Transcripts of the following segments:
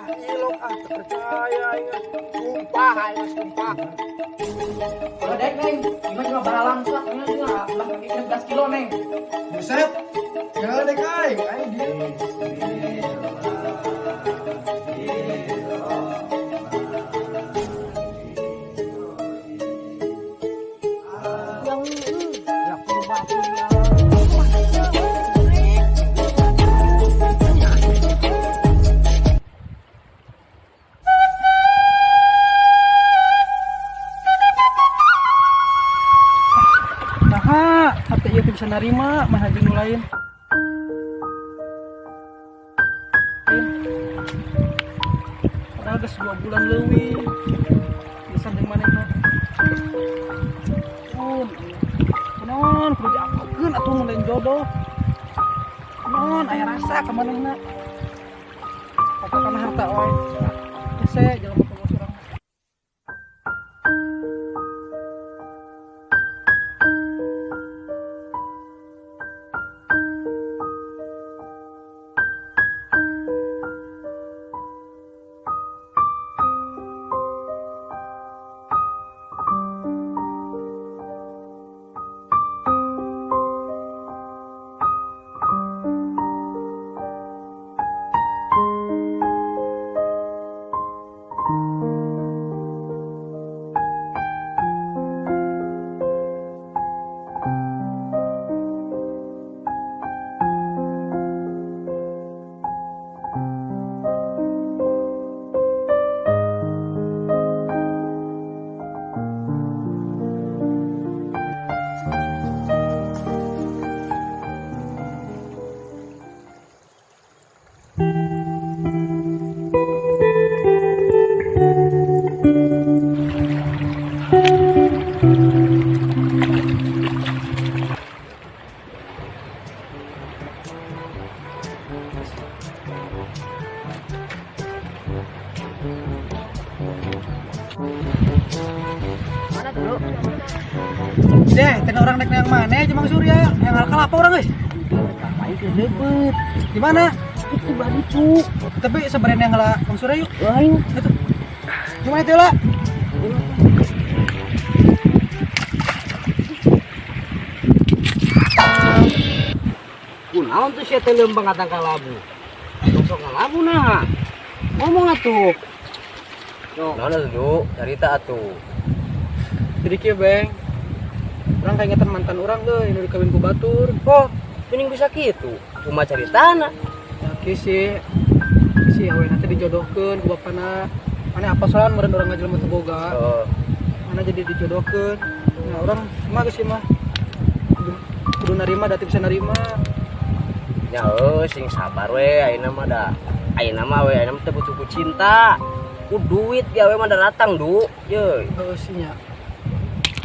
Ah, ilok ah, teu percaya aing ah. Sumpah aing mah sumpah. Kalau dek neng, gimana cuma baralang sok, ini juga 16 kilo neng. Buset. Gila dek aing, aing di. Nah, hati ieu teu bisa narima, mah jeung nu lain. Padahal geus 2 bulan leuwih. Bisa jeung manehna. Pun, kunaon kudu diapalkeun atuh mun lain jodoh. Kunaon aya rasa ka manehna. Patokan harta wae. Hese jelema teh urang. Mana dulu? Deh, teh orang nek yang mana aja Mang Surya? Yang alkal apa orang euy? Ngapain ke leubet? Di mana? Itu baritu. Tapi sebenarnya yang lah Mang Surya yuk. Ayo. Itu. Gimana itu lah? Kunaon tuh sia teh leumpang katang kalabu? Sok ngalabu nah. Ngomong atuh. Naon atuh, Du? Carita atuh. Jadi kieu, Beng. Urang kaingetan mantan urang euy, nu dikawin ku batur. Oh, mending bisa kitu. Kumaha caritana? Ya kieu sih. Si awena teh dijodohkeun ku bapana. Mana apa soalan meureun urang ngajelema teu boga. Heeh. Mana jadi dijodohkeun. Nah, urang mah geus sih mah. Kudu narima da teu bisa narima. Ya heuh, sing sabar we ayeuna mah da. Ayeuna mah we ayeuna mah teu butuh ku cinta. Ku duit ge awe mah da datang, Du. Yeuh. Heuh sih nya.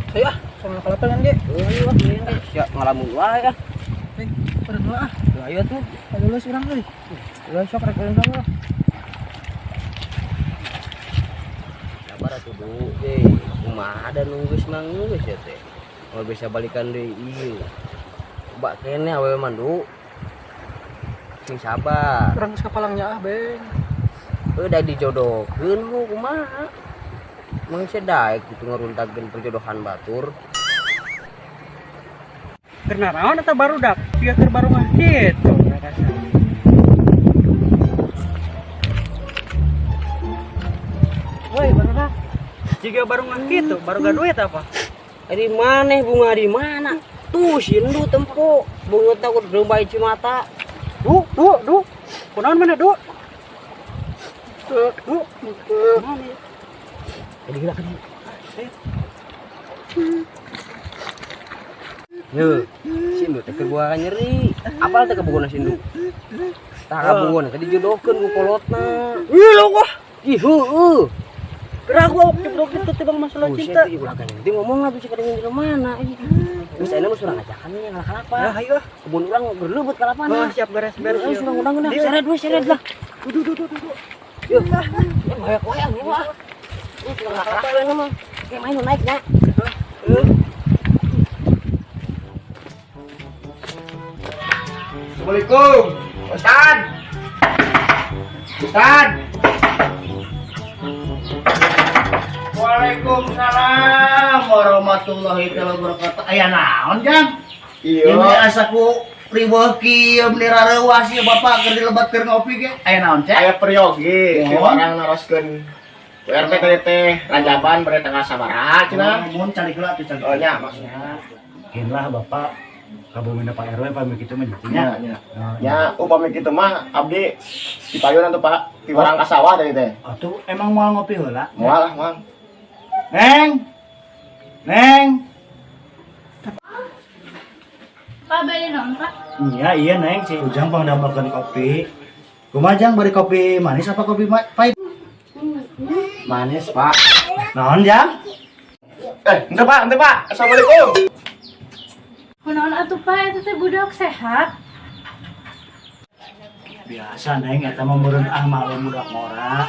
Saya ah, soal kalapan kan ge. Heuh, wah, sia ngalamun wae ah. Beng, pada dulu ah. Heuh, ayo tuh. Pada dulu urang euy. Ulah sok rek urang sama. Sabar atuh, Du. Ye, kumaha da nunggu geus mah geus ya teh. Moal bisa balikan deui ieu. Bak kene awewe mah, Du. Sing sabar. Urang geus kapalangnya ah, Beng. Heuh, da dijodohkeun hu kumaha? Mang sia daek gitu ngeruntakeun perjodohan batur. Keur naraon eta barudak? Siga keur barungah kitu rasa. Woi, barudak. Jiga barungah kitu, baru gak duit apa? Di mana bunga di mana? Tuh sindu tempo, bunga takut gerumbai cimata. Du, du, du. Kunaon mana, Du? Du, du. Jadi gila kan. Ye, sindu teh keur gua nyeri. Apal teh kabugona sindu? Tah kabugona teh dijodohkeun ku kolotna. Ih, lo wah. Ih, heueuh. Gerak gua jodoh kitu teh bang masalah Buset, cinta. ih, ulah kan nanti ngomong lah bisa kadang di mana. Geus ayeuna mah surang ngajakan nya ngalah kalapa. Ya, ayo lah. Kebun urang berlebet kalapana. Oh, siap beres-beres. Ayo surang undang undang. Seret we, seret lah. Duh, duh, duh, duh, duh. Yuk. Ya bayak wae ah, mah. Ih, surang ngalah kalapa mah. Kayak main nu naik nya. Assalamualaikum. Ustad. Ustad. Waalaikumsalam warahmatullahi wabarakatuh. Aya naon, Jang? Iya. Ini asa ku riweuh kieu meuni rareuwas ieu bapak keur dilebat keur ngopi ge. Aya naon, Cek? Aya peryogi, Oh. orang naroskeun RT tadi teh Rajaban bere tanggal sabaraha cenah. Mun calik heula atuh calik. Oh nya maksudnya. Lah bapak kabumina Pak RW pami kitu mah Nya nya. nya. Nya upami kitu mah abdi dipayun atuh Pak, ti warang ka sawah tadi teh. Atuh emang moal ngopi heula? Moal lah, moal. Neng. Neng. Pak beli naon, Pak? Iya, iya Neng, si Ujang pangdamelkeun kopi. Kumaha Jang bari kopi manis apa kopi pahit? Manis, Pak. Naon Jang? Ente Pak, ente Pak. Assalamualaikum. Kunaon atuh Pak, eta teh budak sehat. Biasa Neng, eta mah meureun ah malum budak ngora.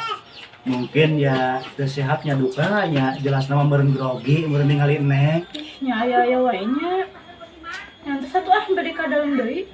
Mungkin ya teu sehatnya duka nya jelas nama meureun grogi, meureun ningali Neng. Ih, nya aya-aya wae nya. Nyantos atuh ah bari ka dalem deui.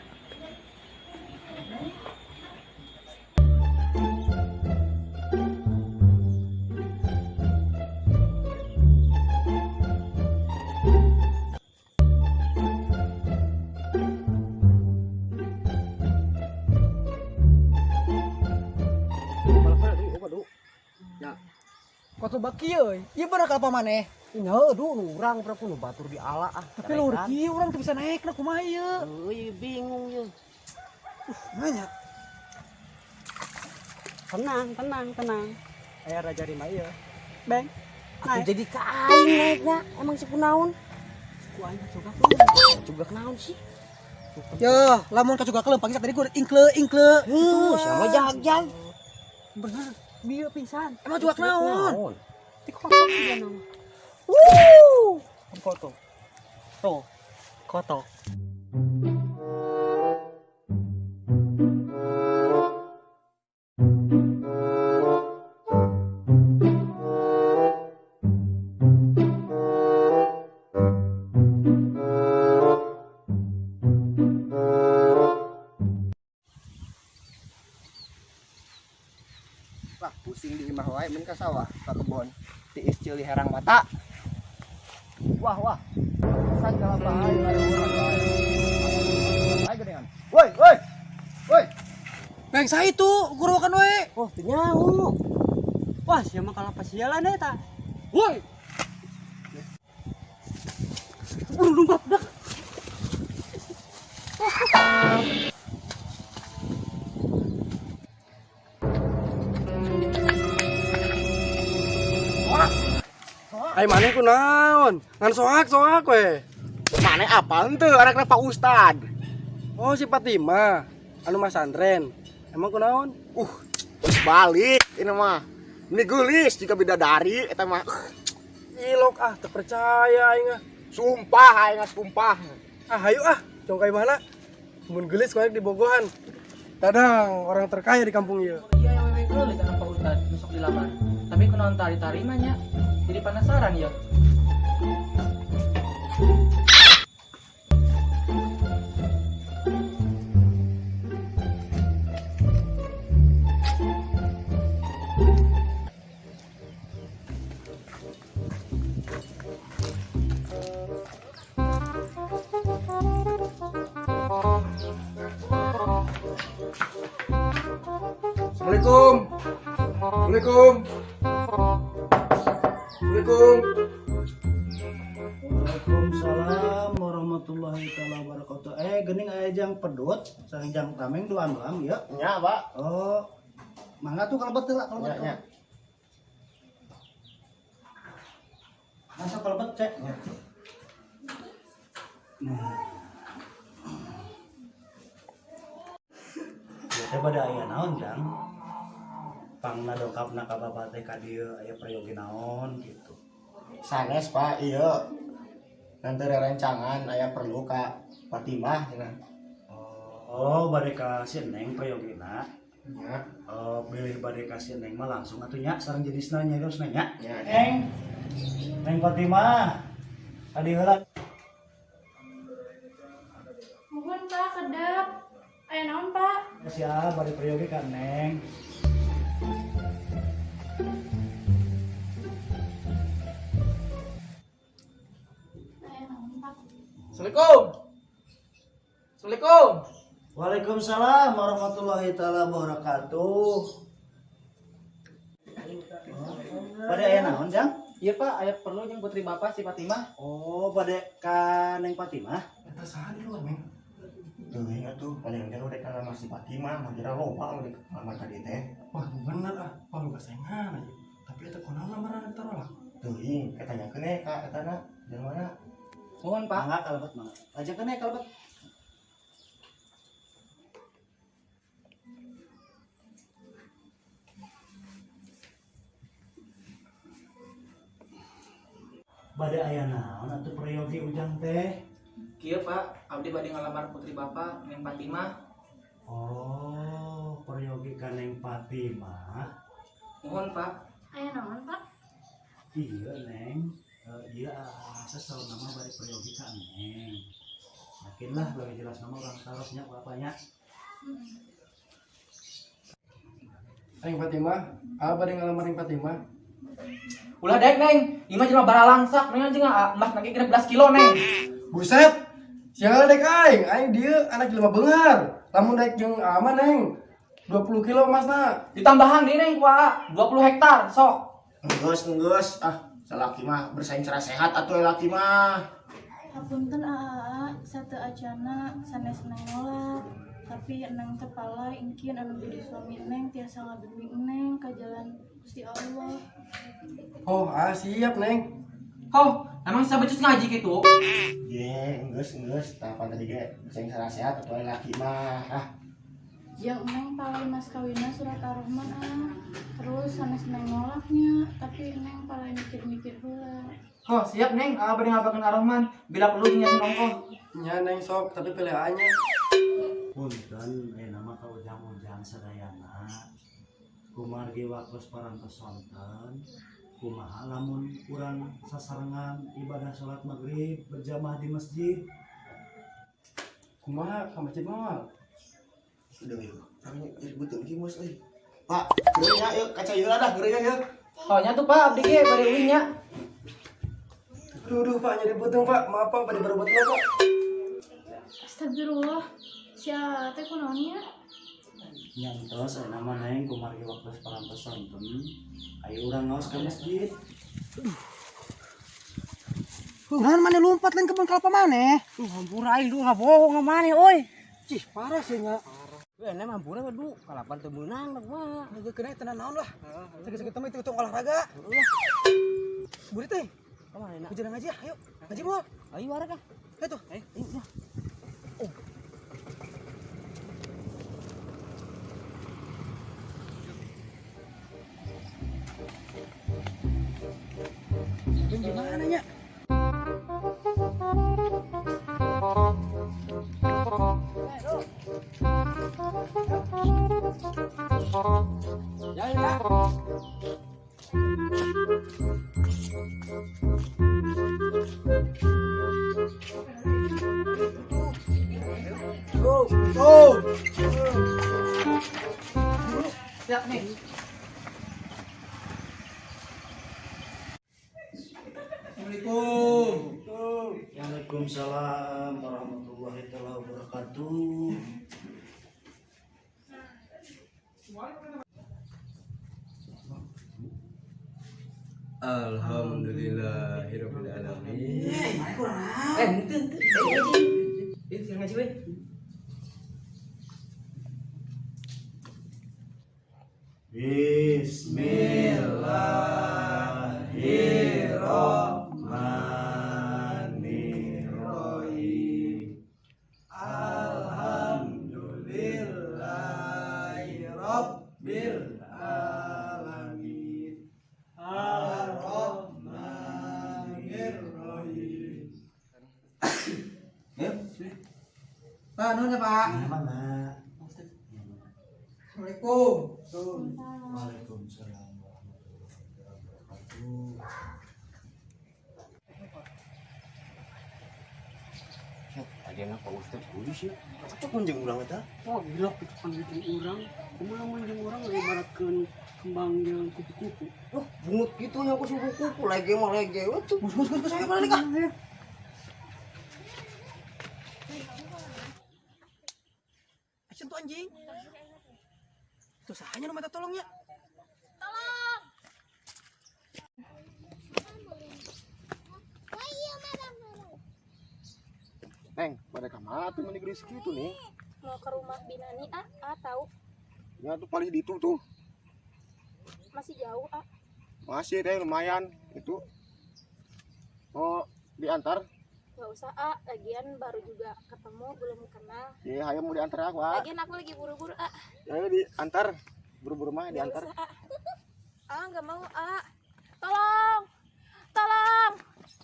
Koto baki euy. Ieu bener kalapa maneh. Nya heuh du urang pernah kudu batur di ala ah. Tapi luhur kieu urang teu bisa naik na kumaha ieu. Euy bingung ieu. Nanya. Tenang, tenang, tenang. Aya raja rima ieu. Beng. Atuh jadi ka aing naikna emang si kunaon? Ku aing cugak. Cugak naon sih? Yo, lamun kacugak leumpang tadi gua ingkle ingkle. Heuh, sama jag-jag. Bener, bieu pingsan. Emang cugak naon? Ti kotok juga naon. Wuh. Kotok. Tuh. Kotok. Lah pusing di imah wae mun ka sawah ka kebon. Tiis ceuli herang mata. Wah wah. Pesan kalapa aing wae gedean. Woi woi. Woi. Beng saya itu gurukan we. Oh, teu nyaho. Wah, sia mah kalapa sialan eta. Woi. Buru lumpat dak. Ai maneh ku naon? Ngan soak-soak we. Maneh apal henteu anakna Pak Ustad? Oh, si Fatimah, anu masantren. Emang ku naon? Geus balik ini mah. Ini geulis jika bidadari eta mah. Ilok ah, teu percaya aing ah. Sumpah aing ah, sumpah. Ah, hayu ah, jong ka imahna. Mun geulis koek di Bogohan. Dadang orang terkaya di kampung ieu. Iya, yang wewe geulis anak Pak Ustad nusuk dilamar. Tapi kunaon tari-tari mah nya. Jadi penasaran ya. Assalamualaikum. Assalamualaikum. Assalamualaikum. Waalaikumsalam warahmatullahi taala wabarakatuh. Geuning aya jang pedut sareng jang tameng duaan-duaan ieu. Nya, Pak. Oh. Mangga tuh kalebet heula, kalebet. Nya, nya. Masuk kalebet, Cek. Nah. Ieu teh bade aya naon, Jang? Pangna dongkapna ka bapak teh ka dieu aya prayogi naon gitu. Sanes, Pak, ieu. Nanti rerencangan aya perlu ka Fatimah cenah. Oh, bade ka si Neng prayogina. Nya. Oh, bilih bade ka si Neng mah langsung atuh nya sareng jenisna nyariosna nya. Nya. Neng. Neng Fatimah. Ka dieu heula. Nuhun Pak, kedap. Aya naon Pak? Siap, bade prayogi ka Neng. Assalamualaikum. Assalamualaikum. Waalaikumsalam warahmatullahi taala wabarakatuh. Pada aya naon, Jang? Iya Pak, aya perlu jeung putri Bapak si Fatimah. Oh, pada ka Neng Fatimah. Eta saha di luar, Meng? Teuing atuh, paling kan udah kana si Fatimah, mah kira loba udah kamar ka dieu teh. Wah, bener ah. Wah, lu saingan aja. Tapi eta kunaon lamaran eta tolak? Teuing, eta tanyakeun we ka etana, jeung mana? Mohon Pak. Mangga kalebet mangga. Ajakeun we kalebet. Bade aya naon atuh prayogi Ujang teh? Kieu Pak, abdi bade ngalamar putri Bapak Neng Fatimah. Oh, prayogi ka Neng Fatimah. Mohon Pak. Aya naon Pak? Iya Neng, iya asa saur nama bade prayogi ka Neng. Yakinlah lebih jelas nama orang tarosnya bapaknya. Neng Fatimah, apa bade ngalamar Neng Fatimah? Ulah daek Neng, ieu mah jelema baralangsak, Neng anjing emas nage 16 kilo Neng. Buset. Siang daek aing, aing dieu anak jelema beunghar. Lamun daek jeung ama Neng 20 kilo emasna. Ditambahan deui Neng ku Aa, 20 hektar sok. Enggeus, enggeus. Ah, salaki mah bersaing secara sehat atuh laki mah. Hapunten Aa, sateu acana sanes Neng nolak. Tapi Neng teh palay engkin anu jadi suami Neng tiasa ngabimbing Neng ka jalan Gusti Allah. Oh, ah siap Neng. Oh, emang bisa becus ngaji gitu? Ye, enggeus, enggeus. Tahapan tadi ge bersaing secara sehat atuh laki mah. Ah. Jeung Neng palay mas kawinna surat Ar-Rahman ah. Terus sanes Neng nolaknya, tapi Neng palay mikir-mikir heula. Oh, siap Neng, ah bade ngapalkeun Ar-Rahman. Bila perlu jeung Yasin ongkoh. Nya Neng sok, tapi pilih nya. Punten aya nama ka ujang-ujang sadayana. Kumargi waktos parantos sonten, kumaha lamun urang sasarengan ibadah salat maghrib berjamaah di masjid. Kumaha ka masjid moal? Udah yuk, kami ribut lagi mos euy. Pak, geureunya yuk, kaca ieu dah geureunya yuk. Oh, nya tuh Pak, abdi ge bade uih nya. Aduh, aduh Pak, nyeri beuteung Pak. Maaf Pak, bade berobat heula Pak. Astagfirullah. Sia teh kunaon nya? Nyantos aya nama Neng kumargi waktos parantos sonten. Ayo urang ngaos ka masjid. Naon maneh lompat lain kebun kalapa maneh? Hampura aing duh bohong maneh euy. Cih, parah sih nya. Weh, nya hampura mah du, kalapan teu meunang mah. Geus kena tenan naon lah. Sakitu-sakitu mah itu olahraga. Buri teh. Kamana? Hujan ngaji ayo. Ngaji moal. Ayo arek ah. Ayo tuh. Ayo. Oh. Gimana nya? Ya, ya. Go, go. Siap nih. Assalamualaikum. Waalaikumsalam warahmatullahi taala wabarakatuh. Alhamdulillahirabbil alamin. Henteu henteu. Ieu sing ngaji we. Bismillahirrahmanirrahim. Alhamdulillahirabbil alamin. Arrahmanirrahim. Pak, nuhun ya, Pak. Mana? Assalamualaikum. Waalaikumsalam warahmatullahi wabarakatuh. Tadi anak Pak Ustad kuis ya. Cocok mun jeung urang eta. Wah, gila itu kan bikin urang. Kumaha mun jeung urang ibaratkeun kembang jeung kupu-kupu. Oh, bungut gitu nya ku kupu-kupu lege mah lege. Tuh, gus gus gus ayo balik ah. Action tuh anjing. Tuh sahanya nu minta tolongnya. Tolong. Neng, pada kamar tuh meni geus kitu nih. Mau ke rumah Binani ah, ah tahu. Ya tuh paling ditu tuh. Masih jauh, ah. Masih deh lumayan itu. Mau diantar? Gak usah, ah. Lagian baru juga ketemu, belum kenal. Iya, ayo mau diantar aku, ah. Lagian aku lagi buru-buru, ah. Ya diantar. Buru-buru mah diantar. Gak usah, ah. Ah, gak mau, ah. Tolong! Tolong!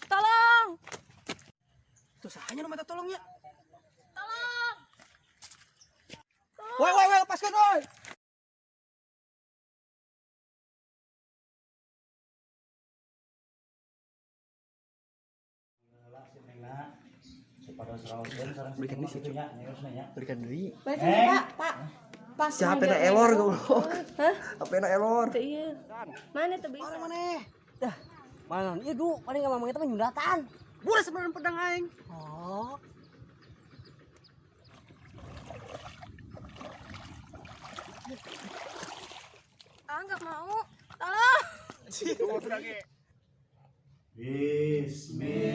Tolong! Tuh sahanya nu minta tolongnya. Tolong! Woi, woi, woi, lepaskan, woi. Berikan di situ. Berikan diri. Pak, Pak. Pas. Siapa na elor goblok? Hah? Apa na elor? Iya. Mana tuh bisa? Mana? Dah. Mana ieu du, paling ngomong eta mah nyundatan. Buras sebenarnya pedang aing. Oh. Ah, enggak mau. Tolong. Bismillah.